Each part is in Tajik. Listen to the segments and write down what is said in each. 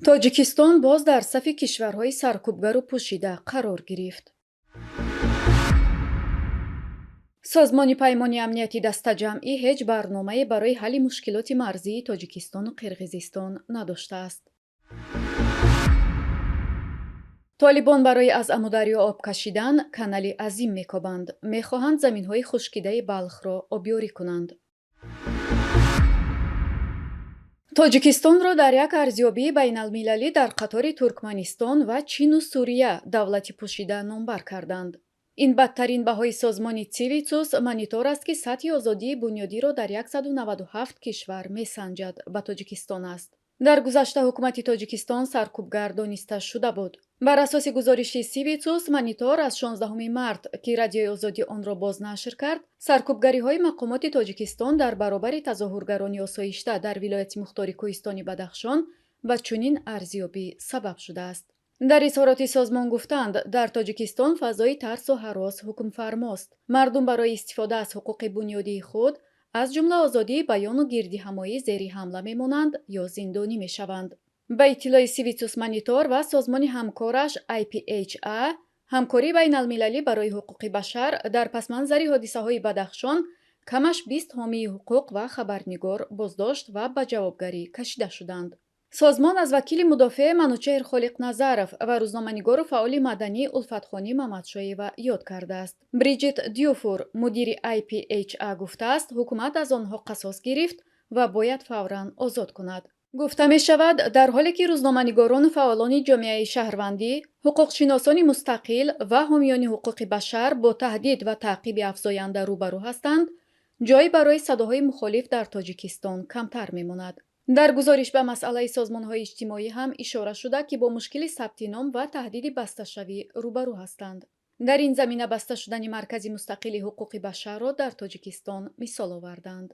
Тоҷикистон боз дар сафи кишварҳои саркӯбгару пӯшида қарор гирифт. Созмони Паймони Амнияти Дастаҷамъӣ ҳеҷ барномае барои ҳалли мушкилоти марзии Тоҷикистону Қирғизистон надоштааст. Толибон барои аз Амударё об кашидан канали азим мекобанд. Мехоҳанд заминҳои хушкидаи Балхро обёрӣ кунанд. Тоҷикистонро дар як арзёбии байналмилалӣ дар қатори Туркманистон ва Чину Сурия давлати пӯшида номбар карданд. Ин бадтарин баҳои созмони Цивитус Монитор аст, ки сатҳи озодии бунёдиро дар 197 кишвар месанҷад, ба Тоҷикистон аст. Дар гузашта ҳукумати Тоҷикистон саркӯбгар дониста шуда буд. Бар асоси гузориши Цивитус Монитор аз 16 март, ки Радиои Озодӣ онро бознашр кард, саркӯбгариҳои мақомоти Тоҷикистон дар баробари тазоҳургарони осоишта дар вилояти мухтори Кӯҳистони Бадахшон ба чунин арзёбӣ сабаб шудааст. Дар изҳороти созмон гуфтанд, дар Тоҷикистон фазои тарсу ҳарос ҳукмфармост. Мардум барои истифода аз ҳуқуқи бунёдии худ, аз ҷумла озодии баёну гирдиҳамоӣ, зери ҳамла мемонанд ё зиндонӣ мешаванд. Ба иттилои Цивитус Монитор ва созмони ҳамкораш IPHA, Ҳамкории байналмилалӣ барои ҳуқуқи башар, дар пасманзари ҳодисаҳои Бадахшон камаш 20 ҳомии ҳуқуқ ва хабарнигор боздошт ва ба ҷавобгарӣ кашида шуданд. Созмон аз вакили мудофеъ Манучеҳр Холиқназаров ва рӯзноманигору фаъоли маданӣ Улфатхонӣ Мамадшоева ёд кардааст. Бриҷит Дюфур, мудири IPHA, гуфтааст, ҳукумат аз онҳо қасос гирифт ва бояд фавран озод кунад. Гуфта мешавад, дар ҳоле ки рӯзноманигорону фаъолони ҷомеаи шаҳрвандӣ, ҳуқуқшиносони мустақил ва ҳомиёни ҳуқуқи башар бо таҳдид ва таъқиби афзоянда рӯбарӯ ҳастанд, ҷой барои садоҳои мухолиф дар Тоҷикистон камтар мемонад. Дар гузориш ба масъалаи созмонҳои иҷтимоӣ ҳам ишора шуда, ки бо мушкили сабти ном ва таҳдиди басташавӣ рӯбарӯ ҳастанд. Дар ин замина баста шудани Маркази мустақили ҳуқуқи башарро дар Тоҷикистон мисол оварданд.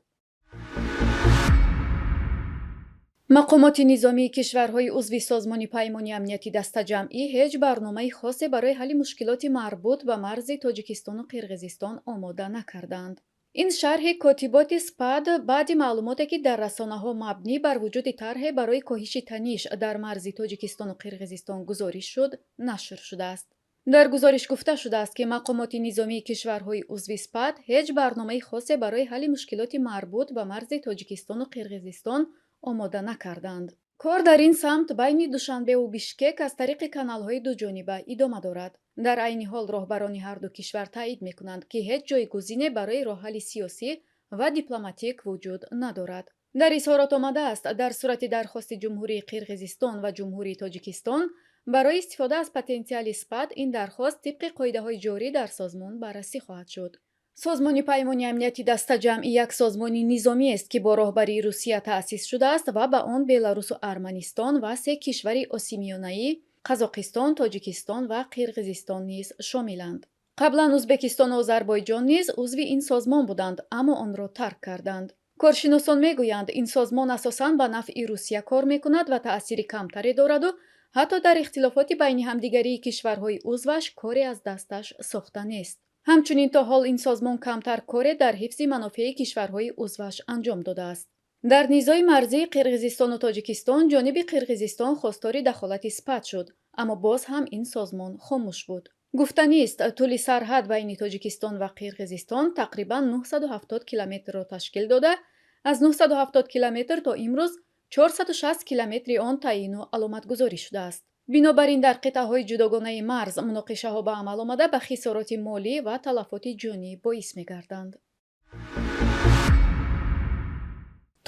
Мақомоти низомии кишварҳои узви Созмони Паймони Амнияти Дастаҷамъӣ ҳеҷ барномаи хосе барои ҳалли мушкилоти марбут ба марзи Тоҷикистону Қирғизистон омода накардаанд. Ин шарҳи котиботи СПАД баъди маълумоте, ки дар расонаҳо мабнӣ бар вуҷуди тарҳе барои коҳиши таниш дар марзи Тоҷикистону Қирғизистон гузориш шуд, нашр шудааст. Дар гузориш гуфта шудааст, ки мақомоти низомии кишварҳои узви СПАД ҳеҷ барномаи хосе барои ҳалли мушкилоти марбут ба марзи Тоҷикистону Қирғизистон омода накарданд. Кор дар ин самт байни Душанбеву Бишкек аз тариқи каналҳои дуҷониба идома дорад. Дар айни ҳол роҳбарони ҳарду кишвар таъид мекунанд, ки ҳеҷ ҷойгузине барои роҳҳалли сиёсӣ ва дипломатик вуҷуд надорад. Дар изҳорот омадааст, дар сурати дархости Ҷумҳурии Қирғизистон ва Ҷумҳурии Тоҷикистон барои истифода аз потенсиали СПАД, ин дархост тибқи қоидаҳои ҷорӣ дар созмон баррасӣ хоҳад шуд. Созмони Паймони Амнияти Дастаҷамъӣ як созмони низомиест, ки бо роҳбарии Русия таъсис шудааст ва ба он Беларусу Арманистон ва се кишвари Осимиёнаӣ Қазоқистон, Тоҷикистон ва Қирғизистон низ шомиланд. Қаблан Ӯзбекистону Озарбойҷон низ узви ин созмон буданд, аммо онро тарк карданд. Коршиносон мегӯянд, ин созмон асосан ба нафъи Русия кор мекунад ва таъсири камтаре дораду ҳатто дар ихтилофоти байни ҳамдигарии кишварҳои узваш коре аз дасташ сохта нест. Ҳамчунин то ҳол ин созмон камтар коре дар ҳифзи манофеи кишварҳои узваш анҷом додааст. Дар низои марзии Қирғизистону Тоҷикистон ҷониби Қирғизистон хостори дахолати СПАД шуд, аммо боз ҳам ин созмон хомӯш буд. Гуфтанист, тӯли сарҳад байни Тоҷикистон ва Қирғизистон тақрибан 970 километрро ташкил дода, аз 970 километр то имрӯз 460 километри он таъину аломатгузорӣ шудааст. Бинобар ин дар қитъаҳои ҷудогонаи марз муноқишаҳо ба амал омада, ба хисороти молӣ ва талафоти ҷонӣ боис мегарданд.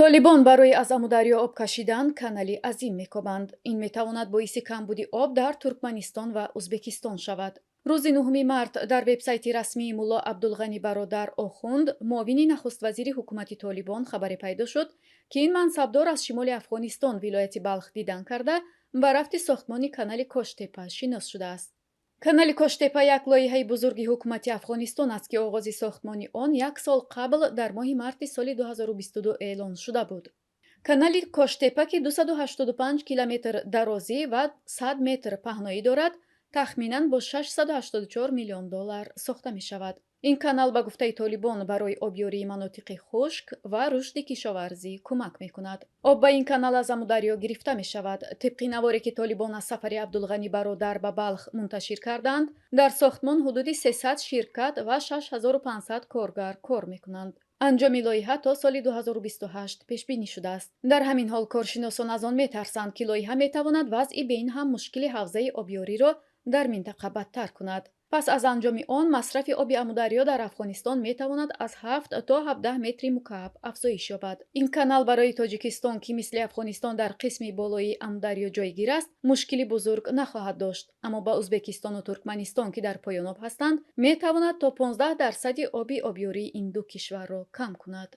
Толибон барои аз Амударё об кашидан канали азим мекобанд. Ин метавонад боиси камбуди об дар Туркманистон ва Ӯзбекистон шавад. Рӯзи 9 март дар вебсайти расмии Мулло Абдулғанӣ Бародар Охунд, муовини нахуствазири ҳукумати Толибон, хабаре пайдо шуд, ки ин мансабдор аз шимоли Афғонистон, вилояти Балх, дидан карда, ба рафти сохтмони канали Коштепа шинос шудааст. Канали Коштепа як лоиҳаи бузурги ҳукумати Афғонистон аст, ки оғози сохтмони он як сол қабл дар моҳи марти соли 2022 эълон шуда буд. Канали Коштепа, ки 285 километр дарозӣ ва 100 метр паҳноӣ дорад, тахминан бо 684 миллион доллар сохта мешавад. Ин канал, ба гуфтаи толибон, барои обёрии манотиқи хушк ва рушди кишоварзӣ кӯмак мекунад. Об ба ин канал аз Амударё гирифта мешавад. Тибқи наворе, ки толибон аз сафари Абдулғанӣ Бародар ба Балх мунташир карданд, дар сохтмон ҳудуди 300 ширкат ва 6500 коргар кор мекунанд. Анҷоми лоиҳа то соли 2028 пешбинӣ шудааст. Дар ҳамин ҳол коршиносон аз он метарсанд, ки лоиҳа метавонад вазъи беин ҳам мушкили ҳавзаи обёриро дар минтақа бадтар кунад. Пас аз анҷоми он масрафи оби Амударё дар Афғонистон метавонад аз 7 то 17 метри мукааб афзоиш ёбад. Ин канал барои Тоҷикистон, ки мисли Афғонистон дар қисми болоии Амударё ҷойгир аст, мушкили бузург нахоҳад дошт, аммо ба Ӯзбекистону Туркманистон, ки дар поёноб ҳастанд, метавонад то 15 дарсади оби обёрии ин ду кишварро кам кунад.